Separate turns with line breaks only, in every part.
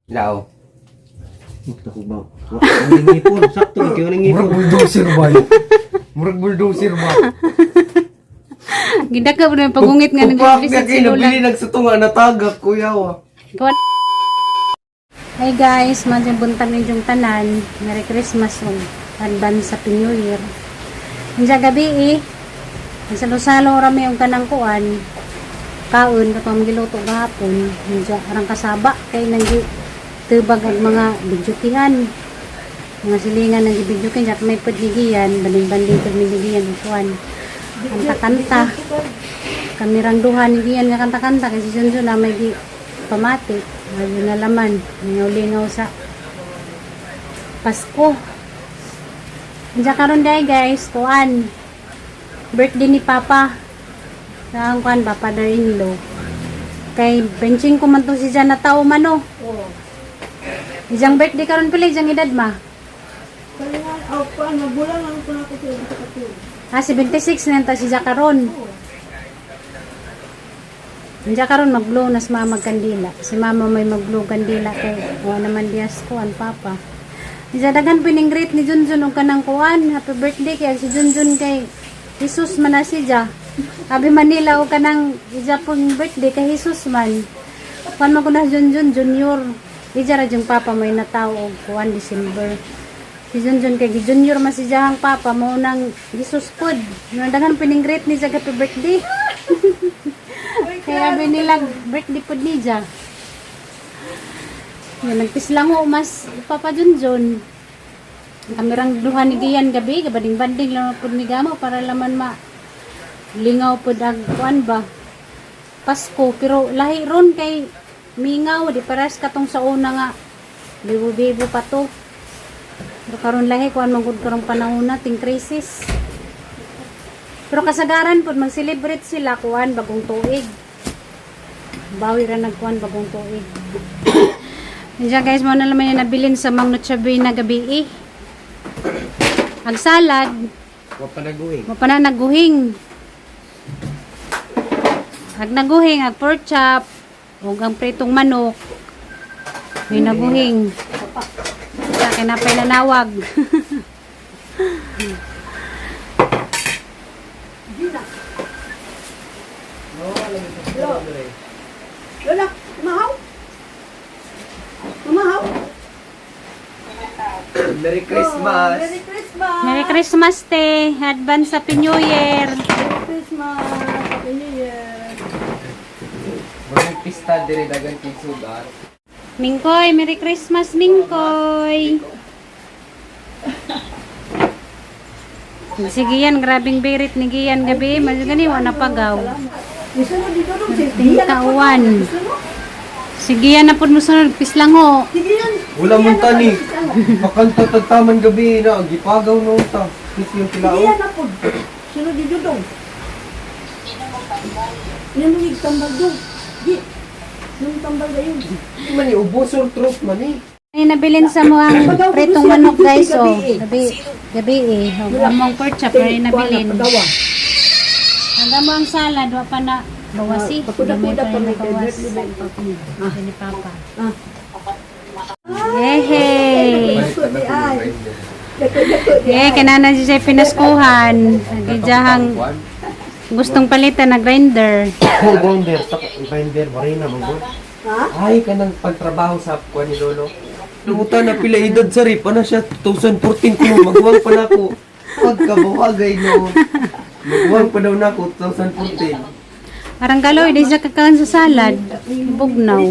Lao.
Ito ko ba? Wa ang ngipon, sakto kayo ning
Murag
ngipon.
bulldozer ba? Murag bulldozer ba?
Gidaka po na yung pagungit nga
Tupak
nag-visit
niya
si
kay
Lola.
nabili nagsutunga natagak kuya wa.
Hi guys, maayong buntag ninyong tanan. Merry Christmas ug advance Happy New Year. Unsa gabi eh. Salo-salo ra mi og kanang kuan. Kaon katong giluto gahapon. Unsa arang kasaba kay nang gi tubag ang mga bidyukihan. Mga silingan nang gibidyukin at may pudligian, banding-banding pud midigian og kuan. Kanta-kanta. Kami rang duha ni Gian nga kanta-kanta kasi Junjun na may gi pamati. Medyo na laman. Lingaw-lingaw sa Pasko. Diyan karon dahil guys, kuan. Birthday ni Papa. Sa ang kuan ba, father-in-law. Kay benching ko man to si Jan na tao man oh.
Oo.
Ijang birthday karon pila ijang edad ma?
Kaya nga, oh, kuan, magulang lang po na ako sa kapatid.
Ah, 76 na ta si Ja karon. Diyan karon mag-blow na si mama kandila. Si mama may mag-blow kandila kay wa naman diyas kuan papa. Diyan daghan pining greet ni Junjun og kanang kuan. Happy birthday kay si Junjun kay Jesus man na si Ja. Abi Manila og kanang ija pong birthday kay Jesus man. Kuan man ko na Junjun Junior. Ija ra jung papa may natao og kuan December. Si Junjun kay gi Junior man si Jahang papa mo nang Jesus pod. Daghan pining greet ni Ja happy birthday. Kaya abi nila birthday pod ni Ja. Yan, nagpislango mas Papa Junjun. Kami rang duha ni Gian gabi, gabading-banding lang pod mi gamo para laman ma lingaw pod ag kuan ba. Pasko pero lahi ron kay mingaw di paras katong sa una nga bibo-bibo pa to. Pero karon lahi kuan man gud karong panahon na ting crisis. Pero kasagaran pod mag-celebrate sila kuan bagong tuig. Bawi ra nagkuan bagong tuig. Diyan guys, mo na naman yung nabilin sa Mang Noche Buena gabi eh. Ang salad,
Wa pa naguhing.
mo pa na naguhing. Ag naguhing, ag pork chop, ug ang pritong manok. May naguhing. Sa akin na nanawag.
Lola, umahaw? Umahaw?
Merry Christmas.
Merry Christmas!
Merry Christmas, te. Advance Happy New Year.
Merry Christmas! Happy New Year!
Murag pista diri dagan kay sugat.
Mingkoy, Merry Christmas, Mingkoy. Sige yan, grabing birit ni Gian gabi. Mas gani, wala pagaw.
Gusto mo dito dong, sige.
Kauan.
Gusto mo?
Sige yan na po mo sunod, pislango.
Sige yan.
Wala man tani. Pakanta tagtaman gabi na ang gipagaw no ta. Kis yung
Sige
tilaw.
yan na po. Sino dito dong? Yan mo tambal dong. Di. Yung tambal gayon.
Di man ni ubosor truth man eh.
Ay, nabilin sa mga pritong manok guys, oh. Gabi, gabi eh. Oh, among pork chop, ay nabilin.
Pagawa.
Hanggang mo ang salad, wa pa na bawasi.
Pakuda-kuda
Gamay
pa
pa
may
rin nabawas.
Ah.
Ni Papa.
Ah.
Yehey!
Dako di ay. Dako dako di
Eh, kinana siya pinaskuhan. Nagijahang gustong palitan na grinder.
Grinder, sa grinder marina man gud.
Ha?
Ay kanang pagtrabaho sa kuan ni lolo. Luta na pila edad sa pa na siya 2014 ko magwang pa na ako. Pagkabuhagay no. Magwang pa daw na ako 2014.
Parang galoy, di siya kakaon sa salad. Bugnaw.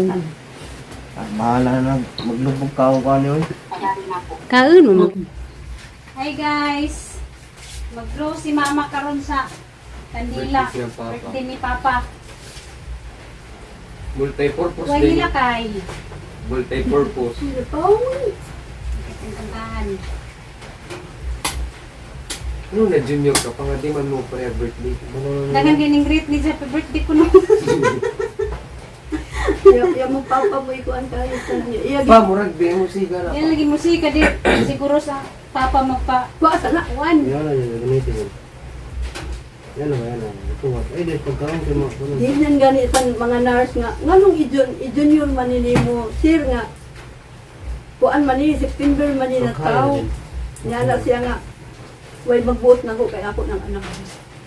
Ah, bahala na maglubog ka og ano oy.
Kaon mo. Hi guys! Mag-blow si mama karon sa kandila.
Birthday siya, Papa.
Birthday ni Papa.
Multi-purpose
Huwag
din.
nila kay.
Multi-purpose.
Ang kantahan.
Ano na junior ka pa nga di man mo pa birthday.
Dagan kining greet ni happy birthday ko no.
Ya mo papa mo ikuan kayo sa niya. Iya
Pa murag di mo siga na.
Yan lagi musika di siguro sa Papa magpa
Kuha sa na.
kuan.
Yan na yan gamitin yun. Yan na yan na. Ito wa. Ay di pagkaon kay mo.
Di nan gani san mga nurse nga nganong i-junior man ni mo sir nga. Kuan man ni, September man ni na tao. Niya na siya nga, way magbuot na ko kay ako ng anak.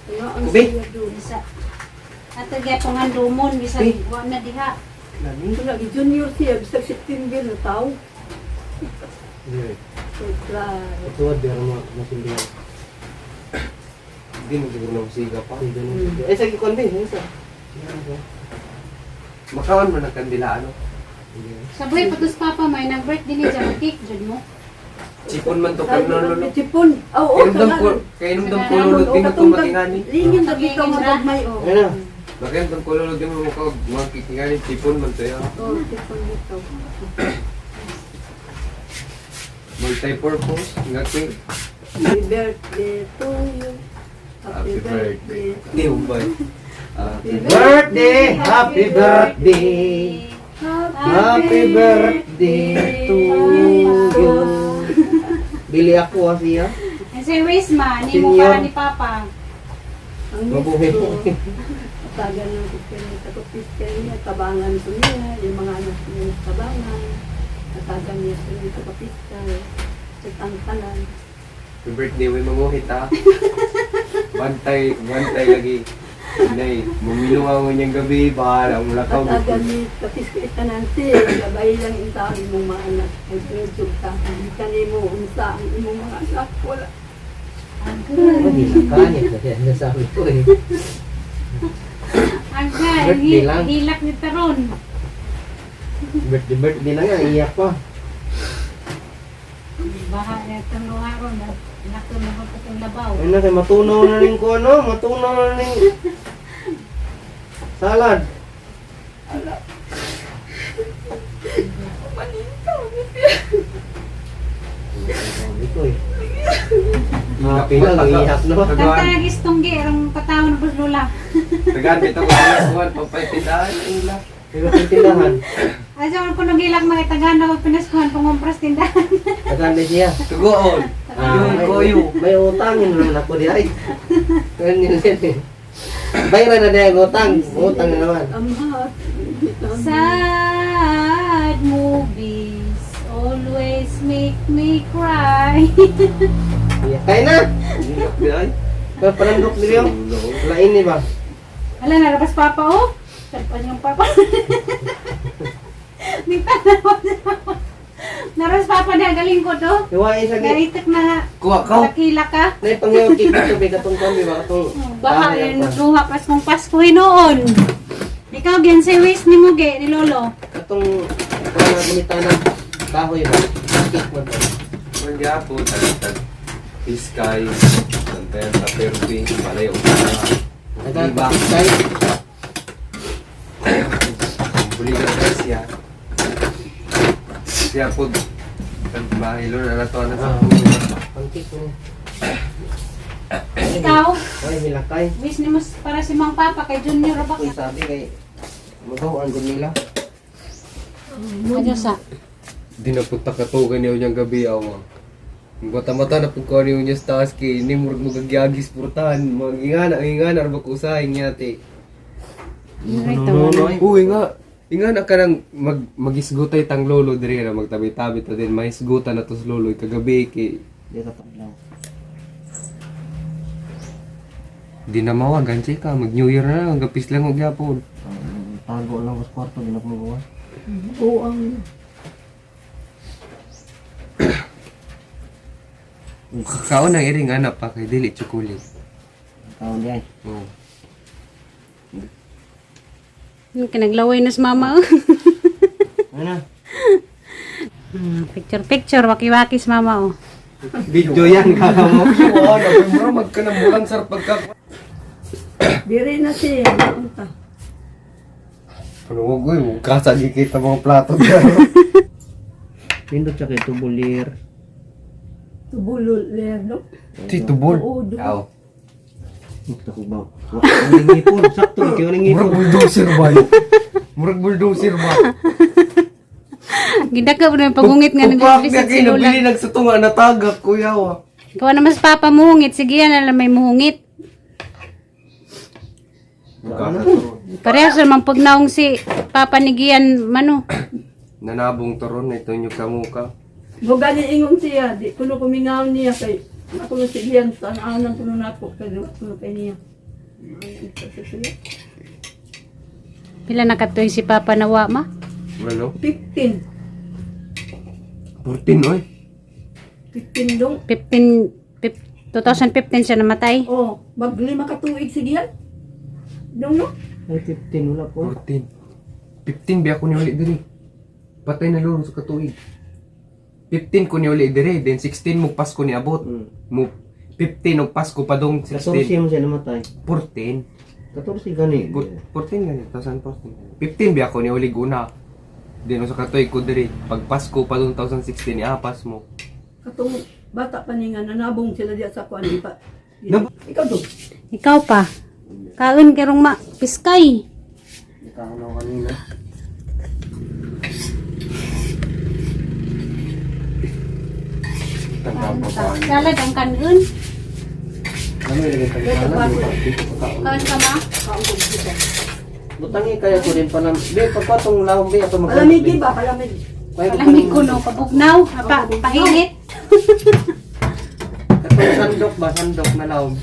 Nga ang
Kubi.
siya doon.
Bisa. Ato gyapon ang dumon bisan
Eh.
wa na diha.
Lami.
Kung nag junior siya, bisag September na tao.
Dire.
Kay grabe.
Tuwad pero mo masindihan.
Hindi mo siguro na musiga pa.
Eh sa kon din, isa.
Makaon man ang kandila ano.
Sa buhay patos papa may nag-birthday ni Jama cake jud mo.
Chipon man to kay
Ay,
lolo.
Chipon. Oo,
Kainom ko, kainom ko lolo di mo to matingani.
Lingin na bitaw nga gagmay oh.
Ano?
Bakit ko lolo di mo mukha makikingan chipon man to ya.
Oh, chipon bitaw.
Multi-purpose nga kay.
Happy birthday to you. Happy birthday.
Di umbay. Happy
Birthday, happy birthday. Happy birthday to you. Dili ako ah siya.
Ay, si Wisma, ni mo
Senior.
para ni Papa.
Ang
Mabuhay.
miss ko. Tagan ng kumpanya sa kumpanya niya, tabangan ko niya, yung mga anak niya tabangan. Natagan niya sa yung kapiskal, sa tangkalan.
Happy birthday, way mamuhit ha. Bantay, bantay lagi. Nay, mumiluwa mo niyang gabi, bahala mo lakaw.
At agad ni kapiskal itananti, gabay lang yung tao imong mga anak. Ay medyo ta, hindi ka nimo unsa ang imong mga anak. Wala.
Kanya kasi ang nasabi ko eh.
Agay,
Birthday lang.
hilak ni Taron.
Birthday birthday lang yan, iyak pa.
Baha na itong luha ron. Hilak ko na itong labaw.
Ayun na kay matunaw na rin ko ano, matunaw na rin salad. Sabi ko eh. Happy lang, iyak no.
Kanta
Tagaan,
nag-istunggi, arang katawon na lula.
tagaan, bitaw ko sa kuwan, pampaitindahan, ila.
Pero kung tindahan,
Ay, sa mga punong hilak, mga tagaan na pinaskuhan, pangumpras tindahan.
tagaan na siya.
Tugoon.
Ah,
Yun, koyo.
May utang yun naman ako di ay. Ganyan yun eh. Bayaran na din ang utang. Utang na naman.
Amhat.
Sad movies always make me cry.
Iyak. Kain na!
Hilak di ay.
Pero panandok niyo. Lain ni ba?
Ala, narabas papa, oh. Sarpan yung papa. Di pa Narabas papa na, galing ko to.
Iwain sa gi.
Naitik na,
Kuha ka.
nakila ka.
Nay pangyaw kik ito may katong kami ba katong.
Baka
Ah,
yun,
pa.
duha pas kong Pasko noon. Ikaw, gen, say wish ni Muge, ni Lolo.
Katong kuan na gamitan ng kahoy ba? Cake man to.
Magyapon, tag-tag. Fiskay, tantayan sa perpi, palayo.
Tagal
Diba?
kay.
Buligan siya. Siya po, mahilo na nato na sa
Ah, pang-cake mo.
Ikaw,
Ay hilakay.
wish ni mo para si Mang Papa kay Junior ba?
Uy sabi kay magaw ang nila.
Ano sa?
Di na punta katugan niyo niyang gabi awa. Mata-mata na pud ko niyo niya sa taas kay ni murag magagyagis purtahan, magingana ingana ra ba ko usahay niya te. Uy nga, ingana ka nang magisgutay tang lolo diri na magtabi-tabi ta din mahisgutan na tos lolo kagabi kay
Di ka tablaw.
di na mawagan ka mag New Year na lang gapis lang og gyapon.
Tago lang ko sa kwarto di na ko magawa.
Buang.
Kaon ang iring anak pa kay dili chocolate.
Kaon di ay.
Oh.
Kinaglaway na si Mama. oh.
Ano na?
Picture, picture, waki-waki si Mama. Oh.
Video yan kaka mo.
Wala, mura magkanamulan sar pagka
Biri na siya. Unta.
Ano wag oy, wag kasagi kita mga plato diyan.
Pindot siya kay tubulir.
Tubulol lerno.
Ti tubol.
Oo, do.
Aw.
Ito ko ba? Wa ang ngipon, sakto kayo ang ngipon.
Murag bulldozer ba? Murag bulldozer ba?
Gidaka mo na yung pagungit nga
Tupak
nag-visit
niya
si
kay
Lola.
nabili nagsutunga natagak kuya wa.
Ikaw naman si Papa muhungit. Sige yan, alam may muhungit. Parehas naman pag naong si Papa ni Gian, mano.
Nanabong taron na ito inyo kamuka.
Mo gani ingon siya, di kuno kumingaw niya kay ako na si Ian, tanaanan kuno nako kay duwa kuno kay niya. Ay, ito siya.
Pila na katuig si Papa nawa ma?
Walo?
15.
14 oy.
15 dong.
15 2015 siya namatay.
Oh, maglima ka tuig sige yan. Dong no?
Ay, 15 wala po.
14. 15 biya ko ni uli diri. Patay na luro sa katuig. 15 ko ni uli diri, then 16 mo Pasko ni abot. Mo 15 og Pasko pa dong
14
16.
mo siya namatay.
14.
14 gani.
14 gani, 2014. 15 biya ko ni uli guna. Then sa katuig ko diri, pag Pasko pa dong 2016 ni apas mo.
Katong bata pa ni nga nanabong sila diya sa kuan pa.
Nab-
Ikaw dong.
Ikaw pa. Kaon kerong ma piskay.
Nakaon ako kanina.
Tanda pa ba?
Salad ang kanon.
Ano yung ilagay ka
Kaon ka ma?
Butangi kaya ko din pa na. Be, pagpatong lawang be, ato mag-
Palamigin ba? Palamig.
Kaya ko
Palamig ko no, pabugnaw, pa, painit.
Katong sandok ba? Sandok na lawang.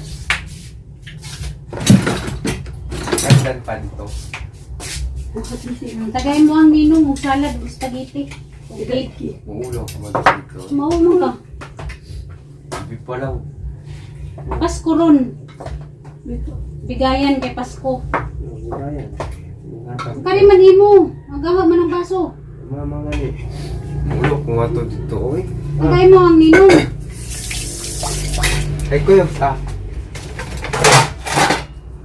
Kandan pa dito.
Tagay mo ang ninong og salad og spaghetti. Og cake.
Muulo ko man dito.
Mao mo ka.
Bi pa lang.
Pasko ron.
Dito.
Bigayan kay Pasko.
Ayan.
Kari man imo. Agawa man ang baso.
Mama nga ni.
Muulo ko nga to dito oy.
Tagay mo ang ninong.
Ay kuya, ah.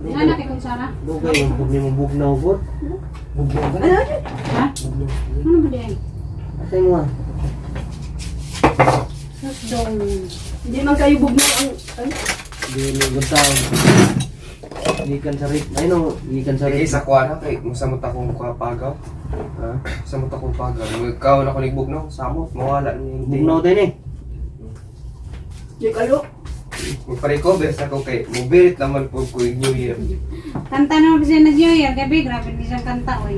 Wala kay kung Sara.
Bugay, yung bug ni mo bugnaw god. Bugnaw ka?
Ano? Ano?
Ha? Ano ba di ay?
Atay mo ah.
Sus dong.
Hindi man kayo bugno ang ano?
Di mo good taon. Gikan sa rip. Ay no, gikan sa
Sige,
rip.
sa kuha na kay musamot akong kuha pagaw.
Ha?
Samot akong pagaw. Magkaon ako ni bugnaw, samot mawala ni yung
Bugnaw din eh.
Di kayo.
Magpa-recover sa ko kay mobirit naman po ko yung New Year.
Kanta naman siya nag New Year gabi, grabe di siyang kanta oy.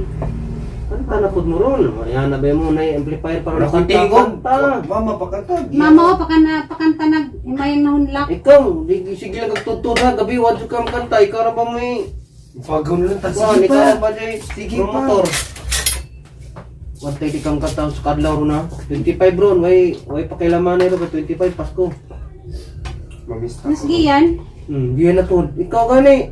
Kanta na pud mo ron. Ayan na ba mo na amplifier para
Wala kong
nakanta.
tingog.
Kanta.
Mama pakanta.
Mama o pakana pakanta nag imayang nahunlak.
Ikaw, di sige lang kag ha, gabi wa jud ka kanta, ikaw ra ba may
Pagaw na lang ta.
Kuan,
Sige
ikaw ra
pa.
ba jay
Sige pa.
promotor. Wa tay di kang kanta sa kadlaw ron ha. 25 ron, way way pakialaman na ro 25 Pasko.
Mamiss ako.
Mas giyan.
Diyan na to. Ikaw gani.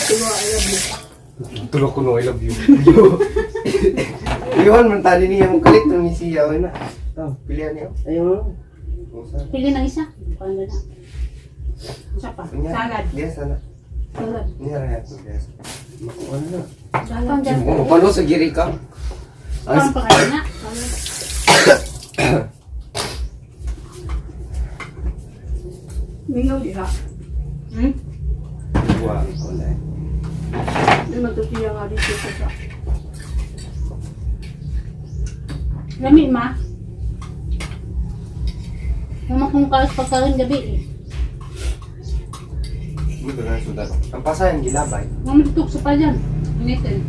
Tuwa, I love you.
Tulog ko no, I love you. Iwan man tani niya mo kalit ni siya oy na.
Oh,
Pilihan niyo.
ayun.
Usa.
Pili ng isa. Kuan na. Isa pa. Salad.
Yes, ana.
Salad.
Niya ra yato, yes. Makuha na.
Pang dyan.
Oh, palo sa giri ka.
Pang pa kayo na.
Mingaw diha.
Hmm?
Wa, wala.
Di man to siya nga dito sa.
Lami ma. Uma kong kaos pagkaon gabi eh.
Mudo na sudat. Ang pasayan gilabay.
Mamalutok sa padyan. Initin.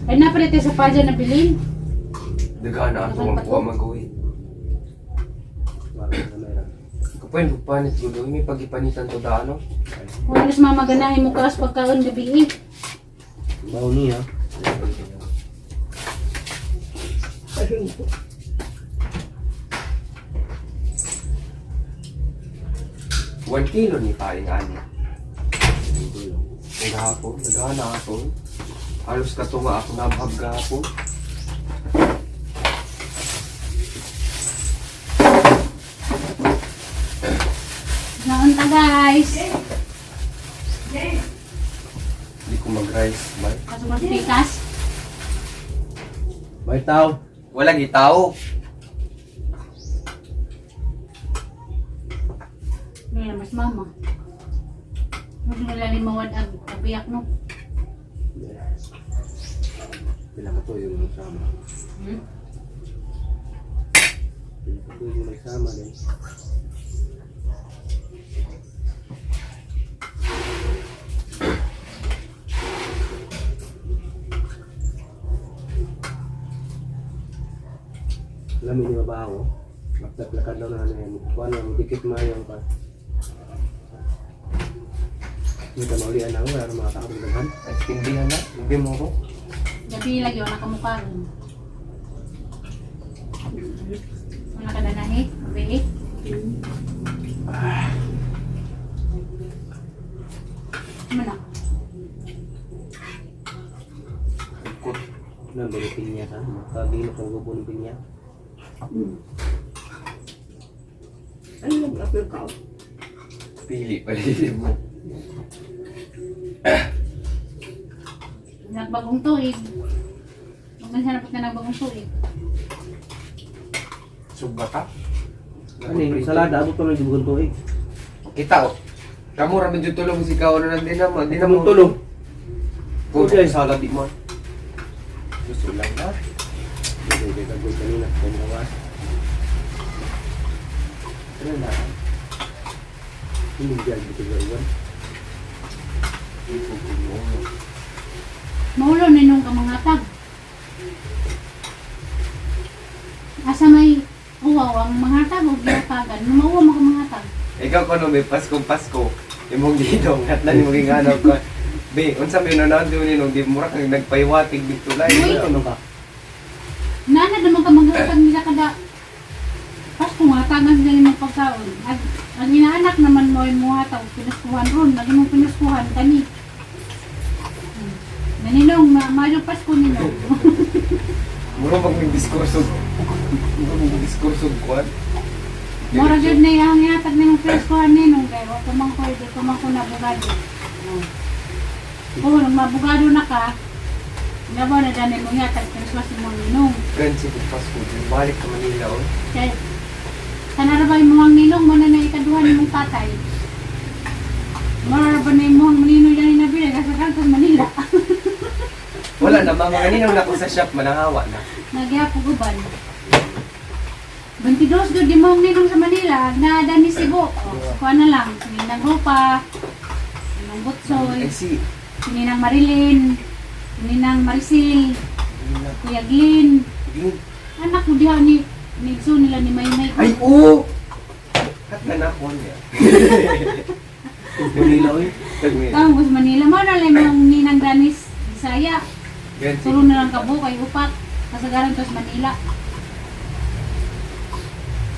Ay napalite sa padyan na bilin.
Dagana ato ang kuha maguwi. Kapuin, panit gulo. May pagipanitan to da ano?
Kung alas mama ganahin mo kaos pagkaon gabi eh.
Bawo niya.
Ayun po.
1 kilo ni paring ani. Nagahapon, nagahana ako. Halos katunga ako nabhag gahapon.
Naunta guys.
Hindi ko mag-rice, man.
Kaso mas pikas.
May tao.
Wala gitao.
Wala mas mama. Huwag mo lalimawad ang kabiyak no.
Pila ka to yung nagsama.
Hmm?
Pila ka to yung nagsama din. Lami ni mabaho. Laklakad daw na ano yan. Kuan na, dikit maayo ang pa. Hindi ka maulian na ako, wala na mga tao daghan.
Ay, tindihan na. Hindi mo ko.
Gabi lagi wala ka mukha. Wala ka na nahi, gabi. Ano na?
Ikot.
Nandun yung pinya ka. Makagilok ang gubo ng pinya.
Ano nag-appeal ka?
Pili pala mo.
Nagbagong tuig. Huwag na na nagbagong tuig.
Suba ka?
Ano yung salada, abot pa lang yung tuig.
Kita oh. Kamu ramen jud tulong si kaon na din naman. Di na mo
Tulong.
Kung
Okay.
sala di mo. Gusto lang na.
Hindi, kagod kanina. Kaya nawas.
Ano na?
Hindi dyan, dito sa uwan.
Maulo ninong ka mga tag. Asa may uwaw ang mga tag o gihatagan. Mauwaw mo ka mga tag.
Ikaw ko no may Paskong Pasko. Imong ginong atlan imong ginganap ko. Be, unsa may nanonood yun ninong di mura kang nagpaywatig dito
Uy.
lai.
Ano ka?
Nana naman ka maghatag nila kada Pasko nga tagan sila nimong pagkaon. Ag, ang inaanak naman mo ay muhatag pinaskuhan ron, lagi mong pinaskuhan kani. Naninong, ma mayo Pasko ninong.
Mura mag may diskurso. Mura mag diskurso kuan.
Mura jud na iyang ihatag nimong pinaskuhan ninong kay wa pa man ko di pa man ko nabugado. Oh. Kung mabugado na ka, labaw na dani mong ihatag pinaskuhan si mong ninong.
Gansi ko Pasko, di balik ka Manila oh.
Kay tanara ba imong ninong mo na na ikaduha nimong tatay? Mara ba na imong ninong yan nabili kasi kanto Manila.
Wala na mama kanina na ko sa shop manangawa na.
Nagyapo guban. 22 gud imong ninong sa Manila na dani Cebu. Oh, kuha na lang sininang Rupa, sininang Butsoy,
Ay si
sininang Marilyn, sininang Marisil, Kuya Glyn.
Glyn.
Anak ko diha ni nigso nila ni Maymay.
Ay oo. Kat na na ko niya.
Manila, oy.
Tawag sa Manila mo na lang yung ninang Danis Bisaya.
Gansi.
Tulo na lang kabo kay upat. Kasagaran to sa Manila.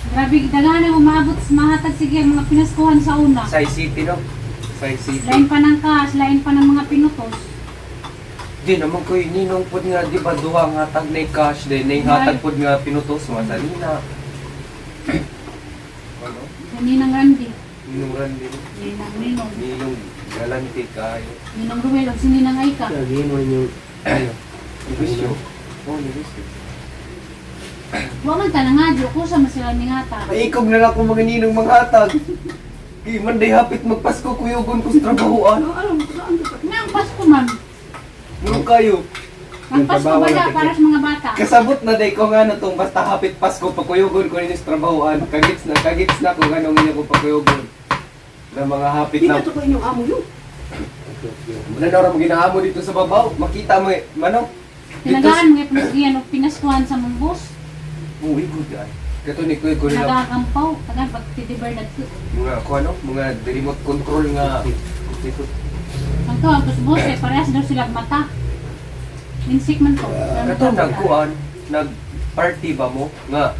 Grabe, daghan ang umaabot sa mahatag sige ang mga pinaskuhan sa una.
Sai City no. Sai City.
Lain pa ng cash, lain pa ng mga pinutos.
Di naman ko ninong pod nga di ba duha nga hatag na cash din na hatag pod nga pinutos mo sa nina. Ano?
Sa Ninang Randy,
Ninong Randy.
Ninang Ninong,
Ninong galante kayo.
Ninong Ruel, o si Ninang Aika.
Kaya mo yung ano.
Negosyo. Oh, negosyo.
Wa man ta nga, di ko sa masila ni ngata.
Ay, ikaw na lang ko mga ninong mga hatag. Kay man day hapit magpasko kuyugon ko sa trabahoan.
Ano, alam ko saan ko.
Nga ang Pasko man.
Murong kayo.
Ang Pasko
Trabaho
bala
na
para sa mga bata.
Kasabot na day ko nga na tong basta hapit Pasko pakuyugon ko ninyo sa trabahoan. Kagits na kung anong inyo ko pakuyugon. Na mga hapit
Hindi
na.
na to ko inyong amo yun.
Wala na rin ginaamo dito sa babaw. Makita mo eh, mano? Dito sa...
Tinagaan mga pinasgian o pinaskuhan sa mong boss.
Uy, good ay. Kato ni Kuya ko nila.
Nagakampaw, tagan pag titibar na to.
Mga ko ano, mga remote control nga. Ikot.
Ang to, ang tusbos eh, parehas daw sila mata. Insik man to.
Kato nagkuan, nag party ba mo nga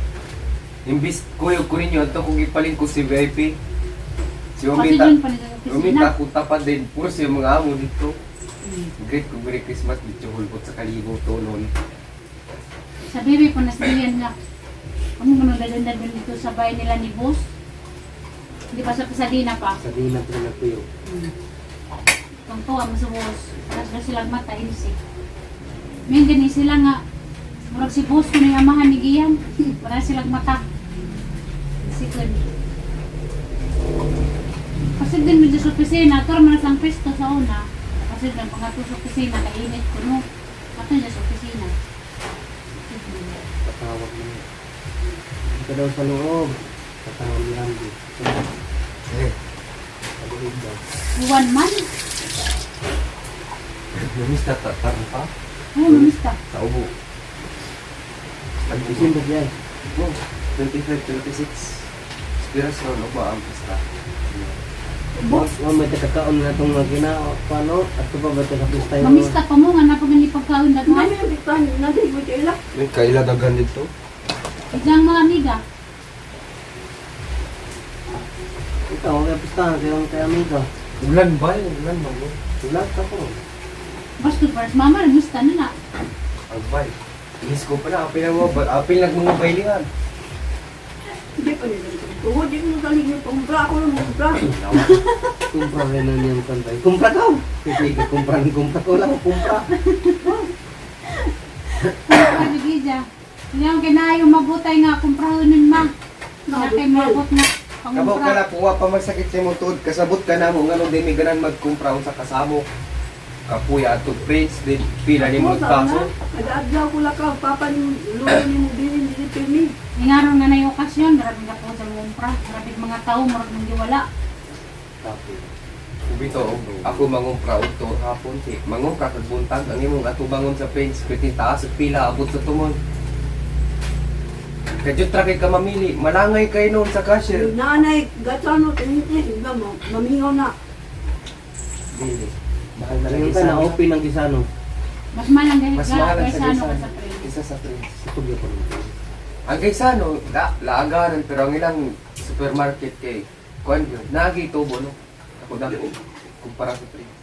imbis kuyo ko ninyo ato kung ipaling ko si VIP. Si
Kasi
Mamita,
dun pa nila sa opisina.
Mamita kung tapat din puro siya mga amo dito. Great kung Merry Christmas dito hulbot sa kaligo to noon.
Sa bibi po nasbihan nga. Ano mo nung dadun dito sa bahay nila ni boss? Hindi pa sa Pasadena pa.
Sa dina po na tuyo.
Ang tuwa mo sa boss. Parehas daw sila mata, insik. Ngayon gani sila nga. Murag si boss kung yung amahan ni Gian. Parehas silang mata. Sikon. Kasi din medyo sa opisina, turo man lang pwesto sa una. Kasi din pag sa opisina, kainit ko no. Ato niya sa opisina.
Patawag mo niya. Dito daw sa loob. Patawag ni Randy.
Eh,
Sa loob daw.
One man.
namis na tatarpa
Ay, mamista.
sa ubo.
Isin ba dyan?
Oh, 25, 26. Spiras ron ba ang pista.
Wa may takakaon na itong mga ginao. Paano? At ito pa ba ito kapista yung...
Mamista pa mo nga napagani pagkaon daghan.
Nami ang pistahan, nadi mo ila.
May kaila daghan dito.
Ilang mga amiga.
Ikaw, kaya pistahan, kaya kay amiga.
Ulan ba? Ulan ba mo?
Wala ka ko.
Basta first mama namista na na.
Agbay. Inis ko pala, apil lang mo, apil lang mga bailihan.
Hindi pa nila. Tuhod, di mo galing yung kumpra ako ng kumpra.
Kumpra rin na niyang kanday. Kumpra ka! Sige, kumpra ng kumpra ko lang. Kumpra.
Sabi gidya. Hindi kinayo mabutay nga kumprahon nun ma. Na kay mabot na
Kabaw ka
pangumpra.
na, kung wa pa magsakit sa imong tuod, kasabot ka na mo, nga nung di mi ganan magkumpra sa kasamo. Kapuya ato prince, din pila ni mo kaso.
Nag-aadlaw ko lang ka, papa ni lulo ni mo dili dili pirmi.
Ingaron nga na yung okasyon, grabe na po sa ngumpra. Grabe mga tao, murag nang giwala.
Ubito, ako mangumpra og to hapon si mangumpra kag buntag ang imong atubangon sa prince, pwede taas ug pila abot sa tumon. Kadyot ra kay ka mamili, malangay kay noon sa cashier.
Nanay, gatsano, tiniti, iba mo, mamingaw na.
Dili. Mahal na
Yung
lang
ka na
isa.
open ang gisano.
Mas malang dahil
Mas mahal ang
kaysa
sa
ano
Gaisano.
ka sa prince.
Isa sa prince.
Tugyo ko rin.
Ang Gaisano, la, laagaran, pero ang ilang supermarket kay kuan yun, naagi tubo no. Ako dako kumpara sa prince.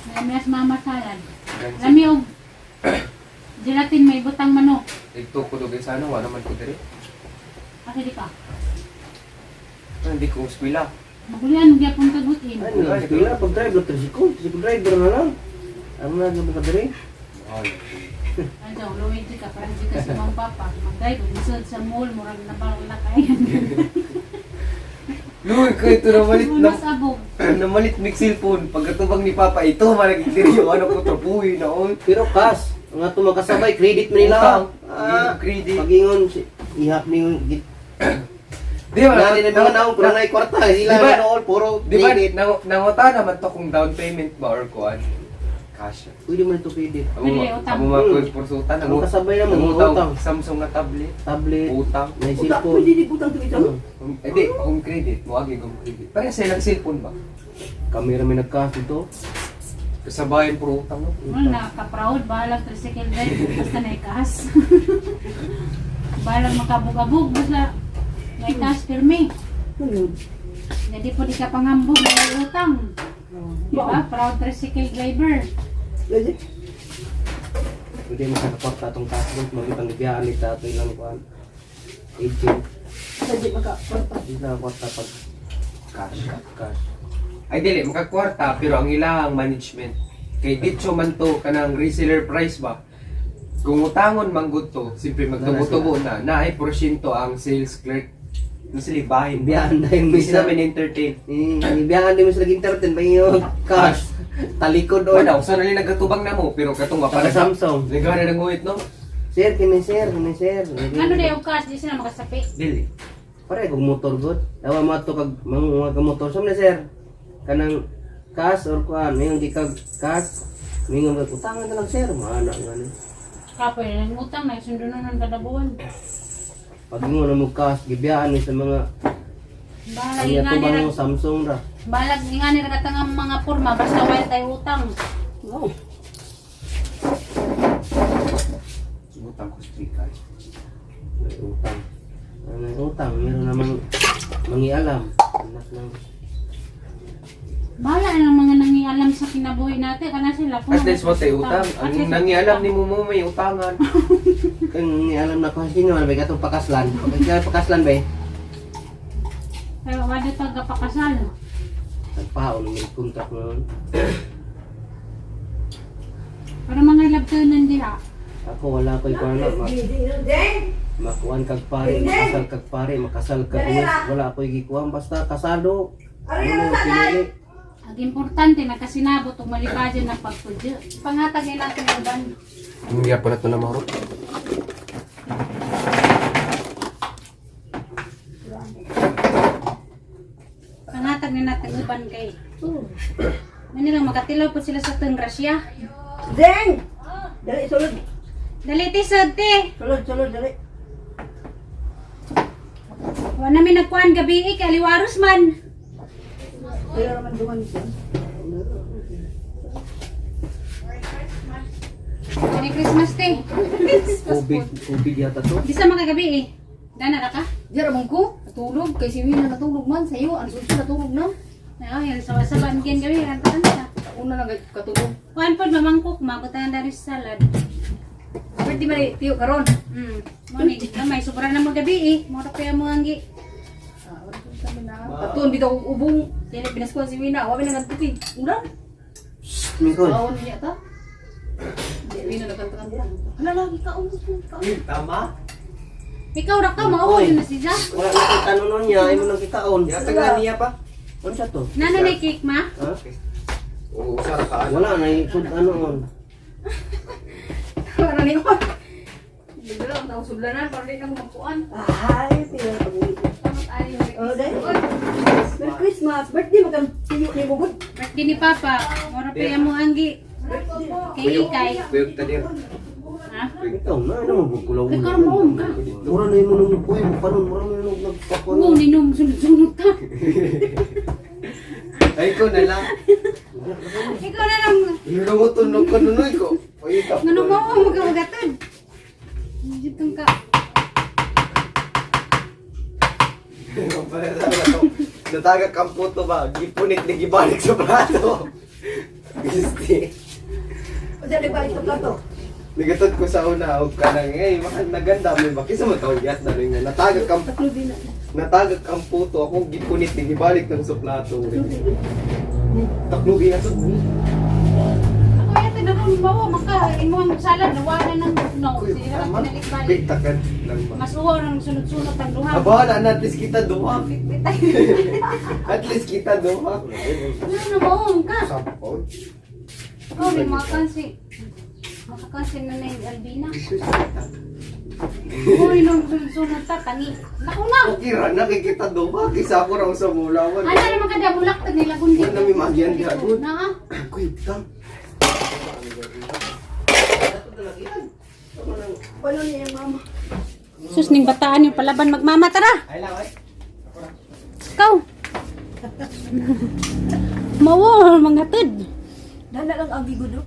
Lami as mama salad.
Gansi.
Lami og gelatin may butang manok.
Ito ko do Gaisano, wala man ko diri.
Kasi di ka.
Ah, hindi ko eskwela.
Magulian gyapon kagutin.
Ano lang, eskwela, pag-drive, tricycle, tricycle driver na lang. Ano na mo ka diri?
Mahal.
Ano, Luigi ka, parang di ka si Mang Papa. Mag-drive, umisod sa mall, murag na parang lakayan.
Luy, ko ito namalit na
Unos abog.
namalit mig cellphone. Pagkatubang ni Papa ito, malagi diri yung ano ko trapuhi na on.
Pero cash, ang ato makasabay, credit man nila.
Utang.
Ah,
Credit.
Pagingon, si, ihap ni yung...
Di ba?
Nani na mga naong, puro na kwarta. Sila
Di ba-
na nool, puro
Di ba,
credit.
nanguta naman to kung down payment ba or kuan? Cash.
Pwede man ito credit.
Amo
Pwede, utang.
amo mga kursutan,
Ang kasabay naman,
nangutang
utang.
Samsung nga tablet,
Tablet,
utang.
may
Utang,
cellphone.
pwede di utang to ito.
Eh di, home credit, mo agi home credit. Parang sa ilang cellphone ba?
Kami rami nag-cash dito.
Kasabayan puro utang no.
Wala nakaka-proud, bahalag tricycle drive, basta naikas. Bahalag makabog-abog, basta naikas, pirmi.
Ano?
Hindi po di ka pangambog, may utang. Di ba? Proud tricycle driver.
Pwede?
Pwede mo sa kwarta atong cash doon. Magitang gibiyaan nita ato ilang kuan. Agent.
Pwede maka-kwarta.
Di na kwarta pag
Cash.
cash.
Ay dili makakwarta pero ang ilang management kay ditso man to kanang reseller price ba. Kung utangon man gud to, siyempre magtubo-tubo na naay porsyento ang sales clerk. Na sila bahin.
Biyaan na yung
Hindi
misa.
sila entertain.
Ibiyaan din mo sila entertain ba yung cash. Talikod o.
Wala, usa na lang nagkatubang na mo pero katong wa pa
Taga Samsung.
Nagana ng nguit no?
Sir, kini sir, kini sir.
Ano na yung cash, di sila makasapi.
Dili.
Pare kog motor god. Awa mo ato kag mga ka motor sa man sir. Kanang cash or kuan, mayon di kag cash. Mingon kag utangan na lang sir, maana ngani.
Kapoy, nangutang na, sundunan ng kadabuan.
Pag ingon na mo cash, gibiyaan ni sa mga
Bahalag
ang
nga
atubang
nila,
mo Samsung ra.
bahalag nga nila katang ang mga forma, basta wala tayo utang.
Wow.
Utang ko street card.
May utang. Ang utang, meron namang mangialam. Anak ng
Bahala na ng mga nangialam sa kinabuhi natin. Kana sila kung
At least mo tayo utang.
At
Ang
least
nangialam
utang.
ni mo mo may utangan.
kang nangialam na ko sino ba katong pakaslan. Pagka pakaslan ba?
Pero wala pagkapakasal.
Nagpaon may contract mo.
Para mga ilabtunan diha.
Ako wala ko'y kuan na
Deng!
makuan kag pare, makasal kag pare, makasal kag wala ako'y gikuan basta kasado. Ano mo pinili?
Ang importante, nagkasinabot ug malipajan ng pagpudyo. Pangatag nila natin uban.
Hindi pa na ito na mauro.
Pangatag nila natin uban kay. Manila makatilaw po sila sa teng grasya.
Deng! Dali, sulod.
Dali ti sud ti.
Sulod, sulod, dali.
Wa na mi nagkuan gabi eh, kay aliwaros man.
Kaya naman duman siya.
Merry Christmas te.
COVID, COVID yata to.
Di sa mga gabi eh. Dana ra ka?
Diyan ramon ko, natulog. Kay si Wina natulog man sa'yo. Ang suso natulog na.
Ay, oh, sa sa ban gabi rantaan sa.
Una na katulog.
Kuan pod mamangkok mabutangan dari sa salad.
Pwede ba ni tiyo karon?
Mo ni gamay sobra na mo gabi eh. Mo ra kaya mo ang gi.
Katun bitaw kog ubong. Dili pinaskuhan si Wina. Wa na nagtuki. Ulan.
Mingkol.
Kaon niya ta. Di Wina nagkanta-kanta. Hala lagi kaon kaon.
Tama?
Ikaw ra ka mao yun na siya.
Wala na kay tanunon niya, ay mo nang kitaon.
Yatagan niya pa.
Ano sa to?
Nana na cake ma?
Ha?
Oo, usa ra ka.
Wala na sud ano on.
Para ni ko. Bigla ang tao sudlanan para di ka magkuan.
Ay, pila pag-uwi.
Salamat ay.
Oh, dahil. Merry Christmas. Birthday mo kang tiyo ni Bugod.
Birthday ni Papa. Mo ra kaya mo ang gi. Kay ikay.
Kuyog ta dir.
Ha?
Ikaw na ano mo gulaw.
Ikaw mo ka.
Mura na imo nung kuy, kanon mura na nung nagpakuan.
Oo, ninom sunod-sunod ta.
Ay ko na lang.
Ikaw na lang.
Inununguton nung kanunoy ko. Oy, ikaw.
Ngano mo magawagatod. Dito ka.
Nataga kang puto ba? Gipunit ni gibalik sa plato. Gusti.
O dali ba ito plato?
Nagatod ko sa una og kanang eh mahal na ganda may bakisa mo tawag yat na rin nga nataga kang
Tatlo din na.
nataga kang puto ako gipunit ni gibalik ng sa plato. Taklugi ato.
Ako yata na kung bawa maka imo ang salad nawala ng no. Sige lang pinalik-balik.
Big takan lang ba?
Mas uwa ng sunod-sunod ang duha.
Aba, na na, at least kita duha. At least kita duha.
Ano mo ka?
Sampol.
Ikaw ni makakansi. Makakansi na na yung Albina. Uy, nung sunod-sunod ta, tangi. Naku na!
Okay ra na kay kita duha kaysa ako raw sa mulawan.
Ano naman kada bulak ta nila kundi.
Wala mi magian diha gud.
Na ah.
Kuy, tang.
Paano niya yung mama?
Sus ning bataan yung palaban magmama tara.
Ay lang ay.
Ikaw. Mawo mga tud.
Dala lang ang bigo, no?